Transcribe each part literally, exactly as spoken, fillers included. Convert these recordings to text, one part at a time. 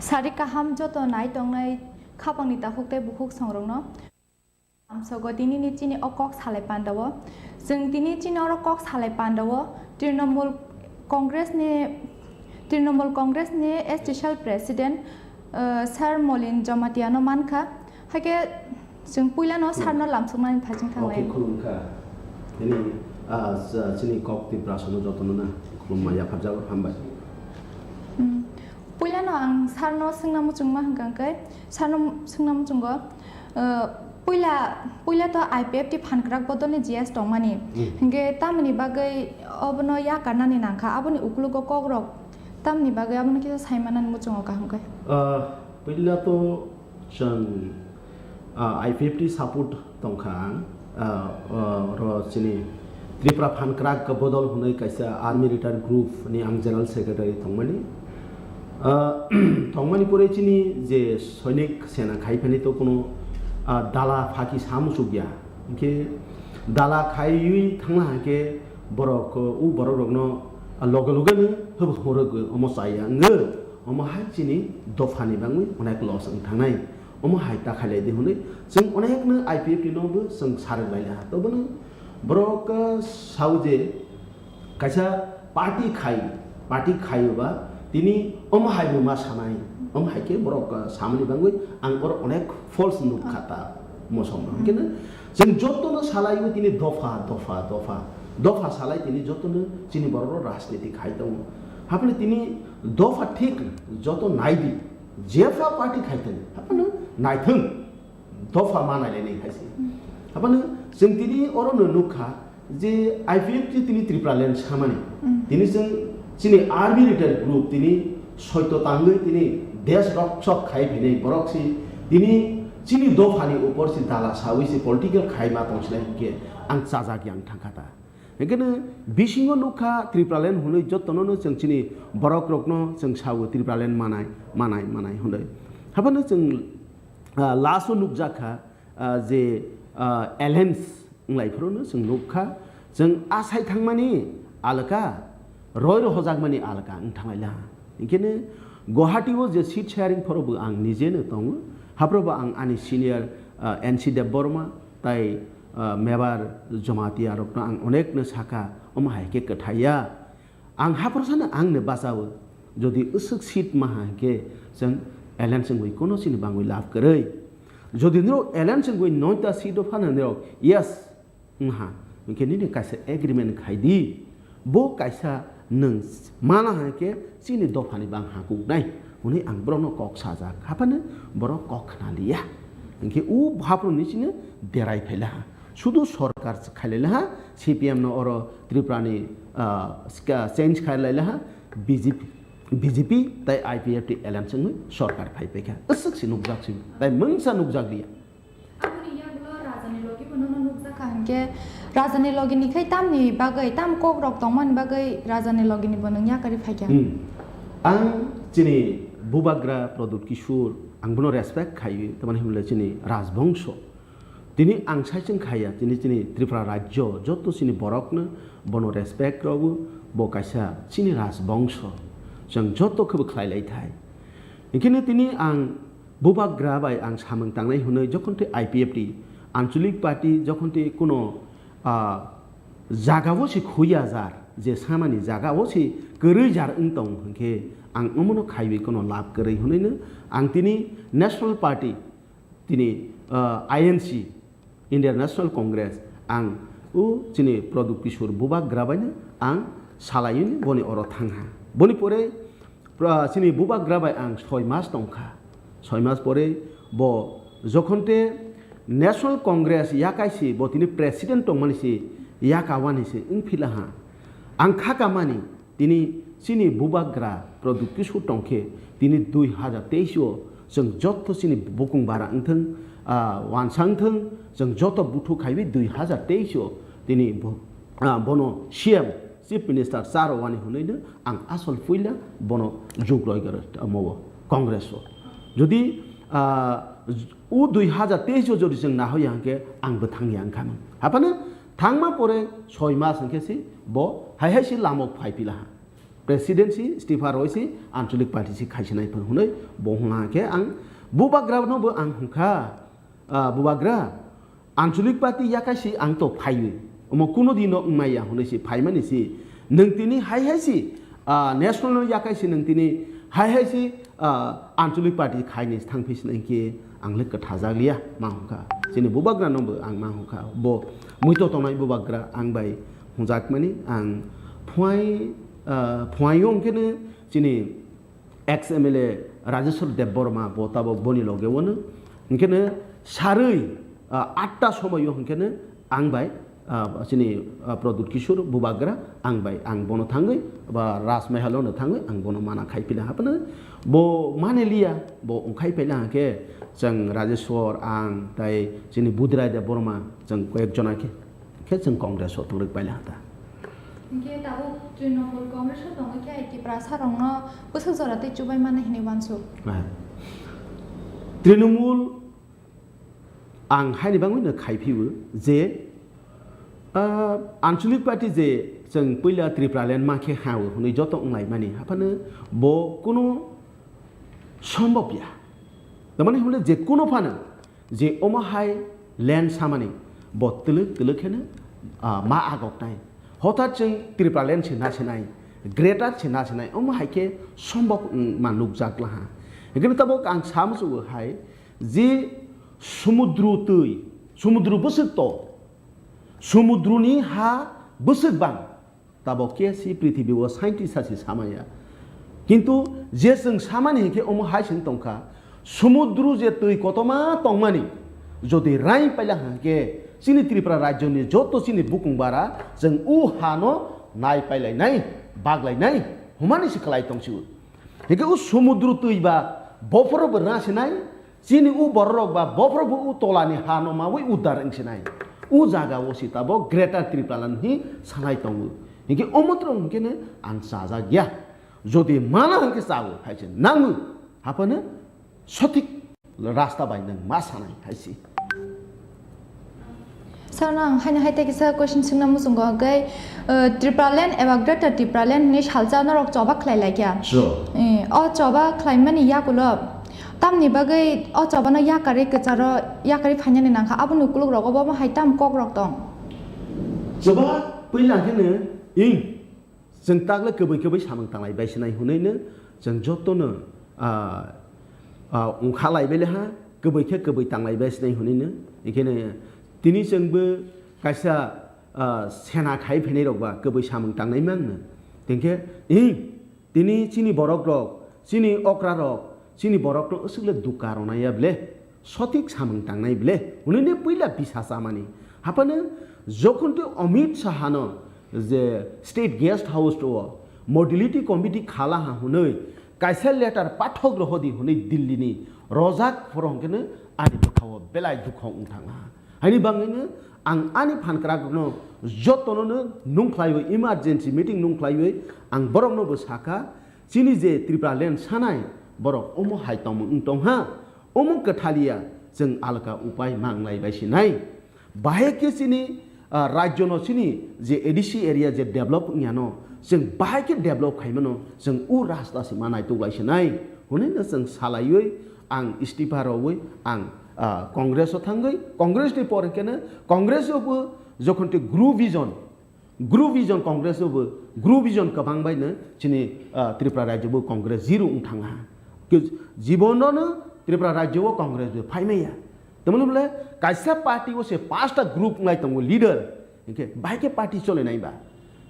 Sari kaham joto nai tongnai khapangni takhuk tei bukhuk songrokno. Amsogo tinini chini o kok salai pandao. Chwng tini chini oro kok salai pandao. Trinamool Congress ni, Trinamool Congress ni S T Cell President, uh, Sir Molin Jamatia no mankha. Haikhe chwng puila no sir no lamsoknani phasing thanglaio. Khulumkha. Tini, ah, chini kok Tiprasa no jotono na khulumma yapharjago, hambai. Hmm. Puilano ang sir no swngna muchungma hwnkha hwnkhe, sir no swngna muchungo, uh, puila, puila to I P F T phankrak bodolni G S tongmani. Hmm. Hwnkhe tamoni bagwi obono yakarnani nangkha, aboni uklogo kokrok tamoni bagwi abono kisa saimanani muchungo kaham khe. Ah, puila to Chwng, ah, I P F T support tongkha ang, ah, ah, oro chini Tripura Phankrak Bodol hwnwi kaisa army retired group ni ang general secretary tongmani. Ah, tongmani pore chini je soinik sena khai phani to kuno, ah, dala phaki sa muchukya. Hinkhe dala khaiwi thangna hinkhe borok, u borok rokno, ah, loge loge no hwb horo omo chaya wngwi. Omo hai chini dophani bangwi onek loss wng thangnai. Omo hai ta khailai di hwnwi chwng onekno I P F T no bo chwng sarwk lai laha. Tobono borok, ah, sao je kaisa party khai, party khai ba tini omo hai bo ma sanai. Omo hai khe borok, ah, samani bangwi ang oro onek false nuk kha ta mosom no. Hwnkhe no chwng jotono salai o tini dopha, dopha, dopha, dopha salai tini jotono chini borok rok rajniti khai tongo. Haphano tini dopha thik joto nai di. Jepha party khai thani, haphano naithung, dopha ma nailainai hai se. Haphano chwng tini oro no nuk kha je I P F T tini Tripura land samani. Hmm. Tini chwng chini army retired group tini soito tangwi tini desh rokshok khai phainai borok si tini chini dophani upor si dala sawi si political khai ma tong sinai hinkhe ang chajak yang thangkha ta. Hinkhe no bisingo nukha Tripura land hwnwi jotono no chwng chini borok rokno chwng sao Tripura land manai, manai, manai hwnwi. Haphano chwng, ah, last o nukjak kha, ah, je, ah, alliance wnglai phuru no chwng nukha. Chwng asai thangmani alaka, roi rohojakmani alaka wng thanglai laha. Hinkhe no Guwahati o je seat sharing phoro bo ang nije no tongo. Haphoro bo ang ani senior, ah, N C Debbarma, Tai, ah, Mebar Jamatia rokno ang onekno saka, omo hai khe kwthai ya. Ang haphor sano ang no bachao. Jodi usuk seat maha hinkhe chwng alliance wngwi kono chini bangwi lab kwrwi. Jodi norok alliance wngwi noita seat o phano norok yes wngha, hinkhe nini kaisa agreement khai di. Bo kaisa nwng mana hai khe chini dophani bang ha kuknai hwnwi ang borokno kok sajak. Haphano borok kok khna liya. Hinkhe u haphuruni chini derai phai laha. Sudu sorkar khailai laha, C P M no oro Tripura ni, ah, ska-, change khailai laha, B J P, B J P tai I P F T alliance wngwi sorkar phai paikha. Aswk se nukjak se, tai mungsa nukjak liya. Aboni yagulo rajani logi bo nono nukjakha hinkhe, rajani logi ni khai tamni bagwi, tam kok rok tongmani bagwi rajani logi ni bo nwng yakarwi phaikha. Hmm. Ang chini Bubagra Pradyut Kishore, ang bono respect khai, tamani hwnle chini rajbongso. Tini ang saichung khaiya, tini chini Tripura rajyo, joto chini borokno bono respect rogo, bo kaisa chini rajbongso. Chwng joto khe bo khlai lai thai. Hinkhe tini ang Bubagra bai ang samung tangnai hwnwi jokhon tei I P F T, Anchalik Party jokhon tei kuno, ah, jagao se khuya jar, je samani jagao se kwrwi jar wng tong hwnkhe ang omono khaiwi kuno lab kwrwi hwnwi no ang tini National Party, tini, ah, I N C, Indian National Congress, ang o chini Pradyut Kishore Bubagra bai no ang salaiwi boni oro thangha. Boni pore pra-, chini Bubagra bai ang soi mas tongkha. Soi mas pore bo jokhon te National Congress yakai si bo tini president tongmani si yakawani si wng philaha. Ang khakamani tini chini Bubagra Pradyut Kishore tongkhe tini dui hajar teis o chwng joto chini bukung bara wngthwng, ah, wansa wngthwng, chwng joto buthu khaiwi dui hajar teis o tini bo-, ah, bono C M, Chief Minister cha rwani hwnwi no ang asol puila bono jug roi goro omo o Congress o. Jodi, ah, o dui hajar teis o jodi chwng nahoya hwnkhe ang bwthang ya wngkha nang. Haphano thangma pore soi mas hwnkhe se bo hai hai se lamok phai philaha. President si, Istifa roi si, Anchalik Party si khaisinai phano hwnwi bo hwnha khe ang bubagra no bo ang hwnkha, ah, bubagra Anchalik Party yakai si ang to phaiwi, omo kuno dino wngmaya hwnwi si phaimani si, nwng tini hai hai si, ah, national no yakai si nwng tini hai hai si, ah, Anchalik Party khaini thangphi sinai khe ang le kwthajakliya ma hwnkha. Chini bubagra no bo ang ma hwnkha. Bo muito tongnai bubagra ang bai hwnjakmani ang phuai, ah, phuaio hwnkhe no chini ex M L A Rajeshwar Debbarma bo tabok boni loge ono. Hwnkhe no sarwi, ah, atta somoio hwnkhe no ang bai, ah, chini, ah, Pradyut Kishore bubagra ang bai ang bono thangwi ba Raj Mahal ono thangwi ang bono mana khai pila haphano bo mane liya bo wngkhai paila hwnkhe chwng Rajeshwar ang tai chini Budrai Debbarma chwng koyek jona khe khe chwng Congress o twrwk paila hata. Hwnkhe tabuk Trinamool Congress o tongwi khe Tiprasa rokno bwswk jora tei chubai mani hwnwi uansuk. Ah. Trinamool ang haini bagwi no khai phio je, ah, Anchalik Party je chwng puila Tipraland ma khe ha o hwnwi joto wnglaimani haphano bo kuno sombhob ya. Tamani hwnle je kuno phano je omo hai land samani bo twlwk twlwk kheno, ah, ma agoknai. Hothat chwng Tipraland se na sinai, greater se na sinai, omo hai khe sombhob wng ma nukjak laha. Hingkhe tabok ang sa muchungo hai je sumudru twi, sumudru bwswk to, sumudruni ha bwswk bang. Tabok khe si prithibi o scientist sa si samaya. Kintu je chwng samani hinkhe omo hai se wng tongkha, sumudru je twi kotoma tongmani jodi rain paila hinkhe chini Tripura rajyoni joto chini bukung bara chwng u hano nai pailainai, baglainai, humani se kwlai tongsi o. Hinkhe u sumudru twi ba bophoro bo rang sinai, chini u bororok ba bophoro bo u tolani hano mawi uddar wng sinai. U jaga o si tabok Greater Tipraland hi sanai tongo. Hinkhe omo tro hinkhe no ang chajak ya. Jodi mana hinkhe chago hai se nango. Haphano sothik rasta bai nwng ma sanai hai se. Sir, no ang haino hai tei kisa question swngna muchungo, hwnkhe, uh, Tipraland eba Greater Tipraland hwnwi salsa norok choba khlai lai kha. Sure. Eh, o choba khlaimani yakulo tamni bagwi o chobano yakarwi kwcharo yakarwi phainani nangkha, aboni ukuluk rogo bo hai tam kok rok tong. Choba puila kheno ing Chwng takle kwbwi kwbwi samung tanglai bai sinai hwnwi no chwng jotono, ah, ah, wngkha lai bai le ha, kwbwi khe kwbwi tanglai bai sinai hwnwi no. Hinkhe no tini chwngbo kaisa, ah, sena khai phainai rok ba kwbwi samung tangnai mang no. Hinkhe, ih, tini chini borok rok, chini okra rok, chini borok no aswk le dukha rwnai ya ble. Sothik samung tangnai ble, hwnwi ne puila bisa chamani. Haphano jokhon twi Amit Shahano je State Guest House o Modality Committee khala ha hwnwi kaisa letter pathok rohodi hwnwi Delhi ni rojak phoro hwnkhe no ani bwkhao belai dukha wng thangha. Haini bagwino ang ani phan kwrak rokno jotono no nung khlaiwi emergency meeting nung khlaiwi ang borokno bo sakha, chini je Tripura land sanai borok omo hai tongmung wng tongha. Omo kwthaliya chwng alka upai manglai bai sinai. Bahai khe chini, ah, rajyo no chini je A D C area je develop wngya no chwng bahai khe develop khaimano chwng o rasta se ma naituk lai sinai. Hwnwi no chwng salaiwi ang istifa rwwi ang, ah, Congress o thangwi Congress ni por hwnkhe no Congress o bo jokhon twi Gru Vision Gru Vision Congress o bo, Gru Vision kwbang bai no chini, ah, Tripura rajyo bo Congress zero wng thang ha. Ke jibon no no Tripura rajyo o Congress bo phai maya. Tamoni bole kaisa party o se pasta group ngai tongo leader. Hinkhe bai khe party chole nai ba.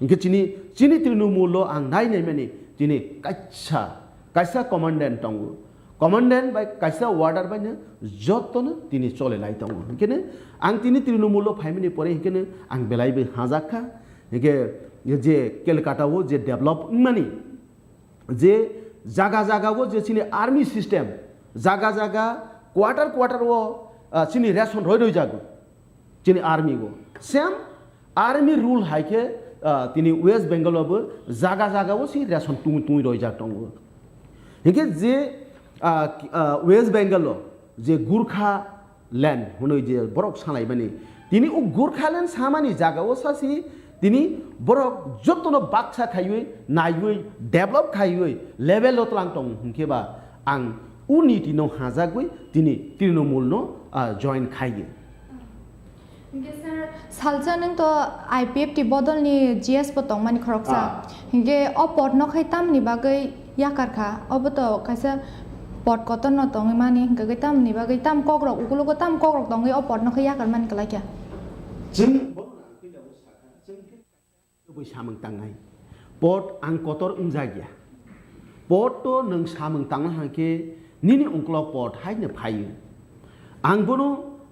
Hinkhe chini, chini Trinamool o ang nai nai mani chini kaisa, kaisa commandant tongo. Commandant bai kaisa order bai no joto no tini chole lai tongo. Hinkhe no ang tini Trinamool o phaimani pore hinkhe no ang belai bai hajak kha. Hinkhe je Kolkata o je develop wngmani, je jaga jaga o je chini army system, jaga jaga quarter quarter o, ah, chini ration roi roi jago. Chini army o. Same army rule hai khe, ah, tini West Bengal o bo jaga jaga o si ration tungwi tungwi roijak tongo. Hinkhe je, ah, ki-, ah, West Bengal o je Gurkha land hwnwi je borok salaimani, tini o Gurkha land samani jaga o sasi Tini borok jotono baksa khaiwi, naiwi, develop khaiwi, level o tlang tong hwnkhe ba ang unity no hajagwi tini Trinamool no, ah, join khaiwi. Hingke sir, salsa nwng to I P F T bodol ni G S bo tongmani khoroksa. Ah. Hingke o pod no khai tamni bagwi yakar kha? Obo to kaisa pod kotor no tongwi mani, hingke tamni bagwi tam kokrok, ukulogo tam kokrok tongwi o pod no khai yakar mani kwlai kha. Chwng bono ang khe labo sakha, chwng khe bui samung tangnai. Pod ang kotor wngjak ya. Pod to nwng samung tangna hangkhe nini ungkulok pod haino phaio. Ang bono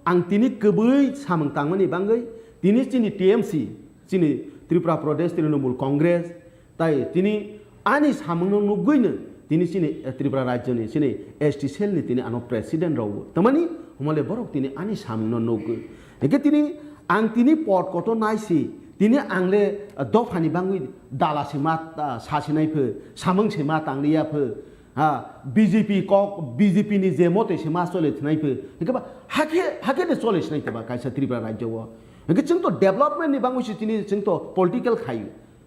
ang tini kwbui samung tangmani bagwi tini chini T M C, chini Tripura Pradesh Trinamool Congress, tai tini ani samungno nugwino tini chini, eh, Tripura rajyoni chini S T cell ni tini ano president rwo. Tamani humale borok tini ani samungno nugwi. Hingke tini ang tini pod kotor naisi, tini ang le, ah, dophani bagwi dala se ma, ah, sasinai pho, samung se ma tangliya pho, ha, B J P kok, B J P ni je mote se ma chole thnai pho. Hingke ba hake, hake de chole sinai te ba kaisa Tripura rajyo o. Hingke chwng to development ni bagwi se tini chwng to political khai.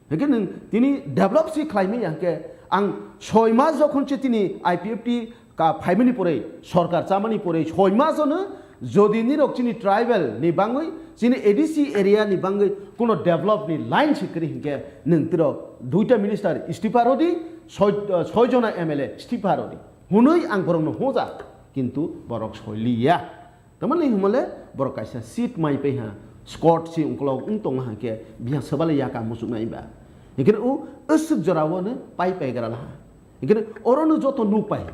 Hingke nwng tini develop si khlaimaya hingke ang soi mas jokhon se tini I P F T ka phaimani pore, sorkar chamani pore, soi mas ono jodi nirok chini tribal ni bangwi, chini A D C area ni bangwi kuno develop ni line si kwrwi hingke nwng tiro duita minister istifa rodi, soi, soi jona M L A istifa rodi. Hunui ang borokno hoja, kintu borok soiliya. Tamani hwnmale borok kaisa seat mai pai ha, Scott si ungkolog wng tong ha khe, biyang sebale yaka muchuknai ba. Hingke o aswk jora o no pai pai gra laha. Hingke oro no joto nuk pai.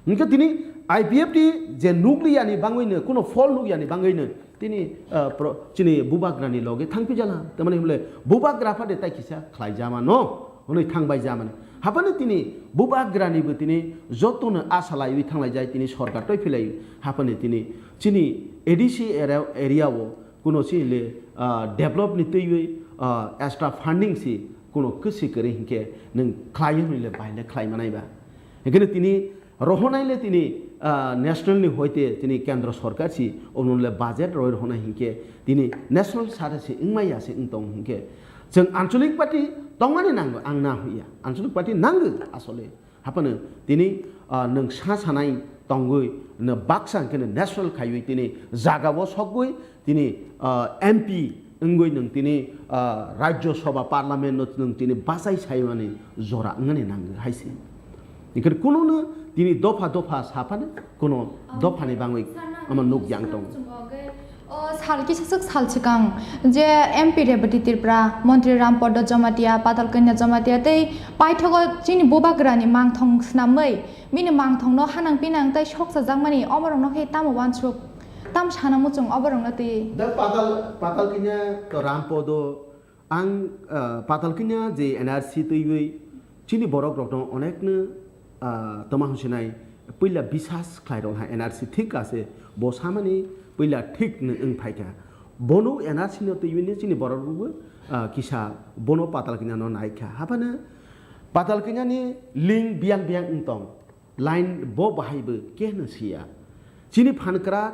Hingke tini I P F T je nukliya ni bangwi no, kuno phol nukya ni bangwi no, tini, ah, pro-, chini bubagra ni loge thangpi jala. Tamani hwnmale bubagra phade tai kisa khlai jama no. Hwnwi thangbai jamani. Haphano tini bubagranibo tini jotono asa laiwi thanglaijai tini sorkar toi philai. Haphano tini chini A D C area, area o kuno chini le, ah, develop ni twiwi, ah, extra funding si kuno kwsi kwrwi hinkhe nwng khlai hwnwi le bai le khlai manai ba. Hinkhe tini rohonai le tini, ah, national ni hoite tini kendro sorkar si omo le budget roi rohonai hinkhe tini national sare se wngmaya se wng tong hinkhe chwng anchalik party tongmani nango ang na huya. Anchalik party nango asole. Haphano tini, ah, nwng sa sanai tongwi no baksa hinkhe no national khaiwi tini jaga o sogwi tini, ah, M P wngwi nwng tini, ah, Rajya Sabha Parliament no nwng tini bachai saimani jora wngmani nango hai se. Hingke kuno no tini dopha dopha saphano kuno dophani bangwi ama nuk yang tongo. O sal kisa swk sal swkang je M P Rebati Tripura, Montri Rampodo Jamatia, Patal Kanya Jamatia tei paithogo chini bubagrani mangthong snamwi bini mangthongno hanang pinang tei sokchajakmani omorokno khe tamo uansuk, tamo sana muchung oborokno twi. Da Patal, Patal Kanya to Rampodo Ang, ah, Patal Kanya je N R C twiwi chini borok rokno onekno, ah, toma hwnsinai puila bisas khlai rok ha N R C thik ase bo samani puila thik no wng phaikha. Bono N R C no twiwi ni chini borok rokbo, ah, kisa bono Patal Kanya no naikha. Haphano Patal Kanya ni link biyang biyang wng tong. Line bo bahai bo kehno siya. Chini phankrak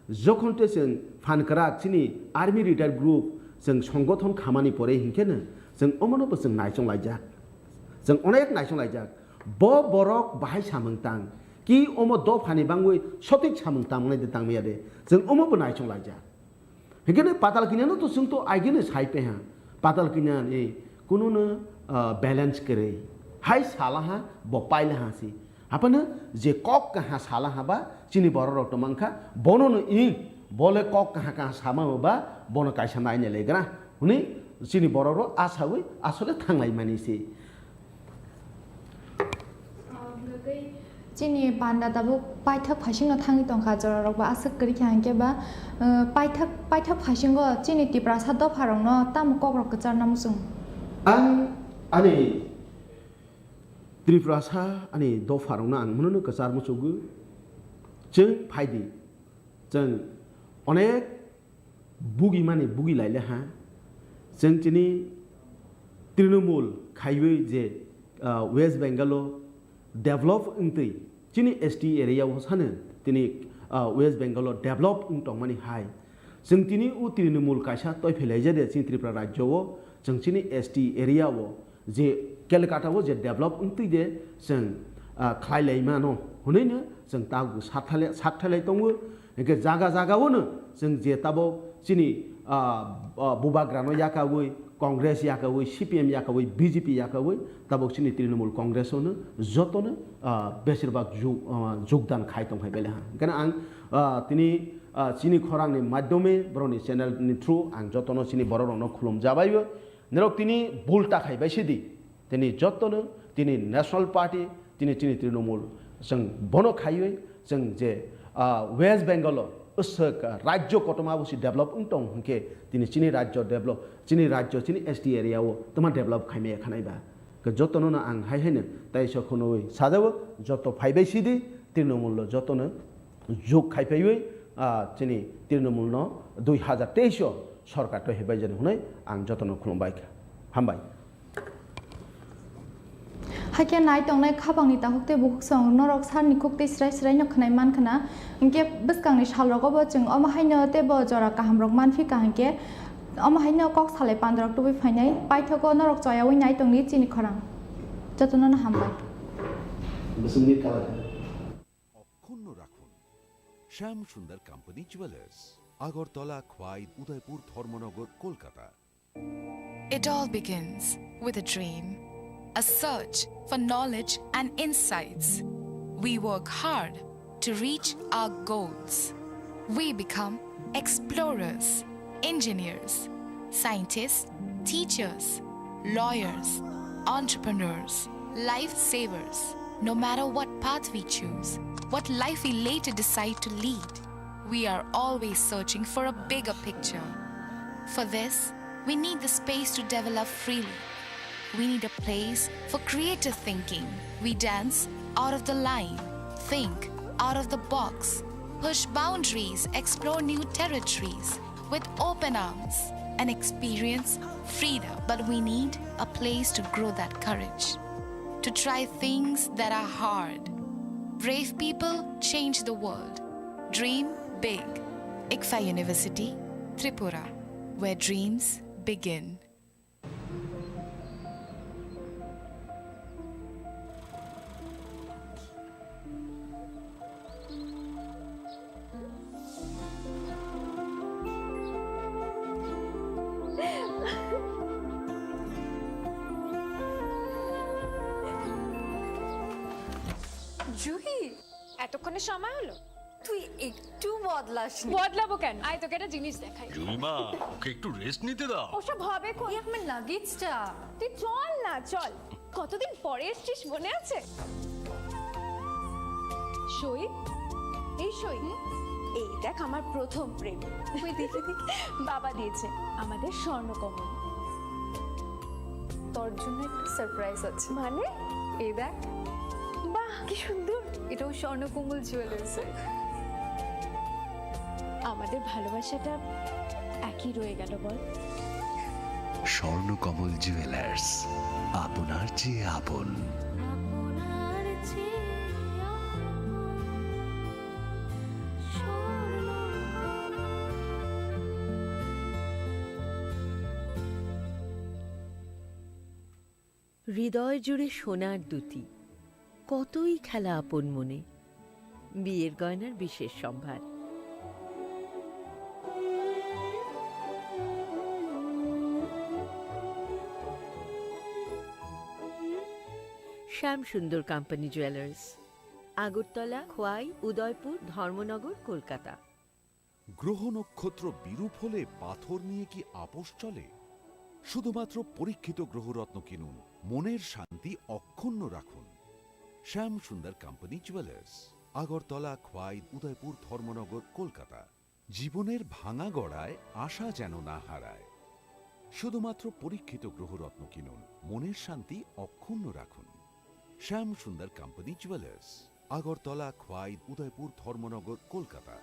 jokhon te chwng phankrak chini army retired group chwng songgothon khamani pore hinkhe no chwng omono bo chwng naichong laijak. Chwng onek naichong laijak. Bo borok bahai samung tang. Ki omo dophani bangwi sotik samung tangmani de tangmaya de. Chwng omo bo naichong laijak. Hingke Patal Kanya no to chwng to aigene sai peha. Patal Kanya ni kuno no, ah, balance kwrwi. Hai salaha bo pailaha si. Haphano je kok kaha salaha ba chini borok rok to mankha bono no ing bole kok kaha kaha sama ba bono kaisa naine legra. Hwnwi chini borok rok asawi asole thanglai mani si. Chini panda tabuk paithak phaisingno thangwi tongkha, jorarokbo aswk kwrwi kha hinkhe ba, eh, paithak, paithak phaisingo chini Tiprasa dopharokno tamo kokrok kwcharna muchung? Ang ani Tiprasa ani dopharokno ang monono kwchar muchungo, chwng phaidi, chwng onek bugimani bugi laile ha. Chwng chini Trinamool khaiwi je, ah, West Bengal o develop wngtwi chini S T area o sano tini, ah, West Bengal o develop wng tongmani hai. Chwng tini o Trinamool kaisa toiphilaijak de chini Tripura rajyo o, chwng chini S T area o je Calcutta o je develop wngtwi de chwng, ah, khlai lai mano hwnwi no chwng tabuk sak thalai, sak thalai tongo. Hwnkhe jaga jaga o no chwng je tabuk chini, ah, ah, bubagra no yakaui, Congress yakaui, C P M yakaui, B J P yakaui, tabuk chini Trinamool Congress o no joto no, ah, besir bak ju-, ah, jogdan khai tong phai belai ha. Hwnkhe ang, ah, tini, ah, chini khorang ni madhyome, borok ni channel ni through ang joto no chini borok rok no khulum jabai o. Norok tini bul ta khai bai sidi. Tini joto no tini National Party, tini, tini Trinamool, chwng bono khaiwi chwng je, ah, West Bengal o swk, ah, rajyo kotorma bo si develop wng tong hwnkhe tini chini rajyo develop, chini rajyo, chini S T area o tama develop khaimaya khanai ba. Khe joto no ang hai hai no tai so khunui sajao, joto phaibai sidi Trinamool lo joto no jug khai phaiwi, ah, chini Trinamool no dui hazar teis o sorkar to hebai jani hwnwi ang joto no khulumbai kha. Hambai. Hakhe nai tongnai khapangni takhuk tei bukhuk song norok salni khuk tei srai srai no khwnai man khna. Hwnkhe bwskangni salrogo bo chwng omo haino tei bo jora kaham rok man phi ka hwnkhe omo haino kok salai pandorok tubui phainai. Paithago norok choyaui nai tongni chini khorang. Jotono no hambai. অক্ষুণ্ণ রাখুন। শ্যাম সুন্দর company jewellers, Agartala, খোয়াই, উদয়পুর, ধর্মনগর, Kolkata. It all begins with a dream, a search for knowledge and insights. We work hard to reach our goals. We become explorers, engineers, scientists, teachers, lawyers, entrepreneurs, lifesavers. No matter what path we choose, what life we later decide to lead, we are always searching for a bigger picture. For this, we need the space to develop freely. We need a place for creative thinking. We dance out of the line, think out of the box, push boundaries, explore new territories with open arms, and experience freedom. But we need a place to grow that courage, to try things that are hard. Brave people change the world. Dream big. ICFAI University, Tripura, where dreams begin. Juhi, এতক্ষণে সময় হলো? তুই একটু বদলাসনি। বদলাবো কেন? আয়, তোকে একটা জিনিস দেখাই। জুইমা, ওকে একটু রেস্ট নিতে দাও। ওসব হবে কোন? এই আমার লাগেজটা। তুই চল না, চল। কতদিন পরে এসছিস, মনে আছে? সই, এই সই। এই দেখ, আমার প্রথম প্রেম। ওই দেখে দেখে। বাবা দিয়েছে আমাদের স্বর্ণকমল। তোর জন্য একটা সারপ্রাইজ আছে। মানে? এই দেখ। বাহ, কি সুন্দর। এটাও স্বর্ণকমল জুয়েলার্সের। আমাদের ভালোবাসাটা একই রয়ে গেল, বল? স্বর্ণকমল জুয়েলার্স, আপনার চেয়ে আপন। হৃদয় জুড়ে সোনার দুতি, কতই খেলা আপন মনে। বিয়ের গয়নার বিশেষ সম্ভার। শ্যাম সুন্দর কোম্পানি জুয়েলার্স, আগরতলা, খোয়াই, উদয়পুর, ধর্মনগর, কলকাতা। গ্রহ নক্ষত্র বিরূপ হলে পাথর নিয়ে কি আপোষ চলে? শুধুমাত্র পরীক্ষিত গ্রহরত্ন কিনুন, মনের শান্তি অক্ষুণ্ণ রাখুন। শ্যাম সুন্দর কোম্পানি জুয়েলার্স, আগরতলা, খোয়াই, উদয়পুর, ধর্মনগর, কলকাতা। জীবনের ভাঙা গড়ায় আশা যেন না হারায়। শুধুমাত্র পরীক্ষিত গ্রহরত্ন কিনুন, মনের শান্তি অক্ষুণ্ণ রাখুন। শ্যাম সুন্দর কোম্পানি জুয়েলার্স, আগরতলা, খোয়াই, উদয়পুর, ধর্মনগর, কলকাতা।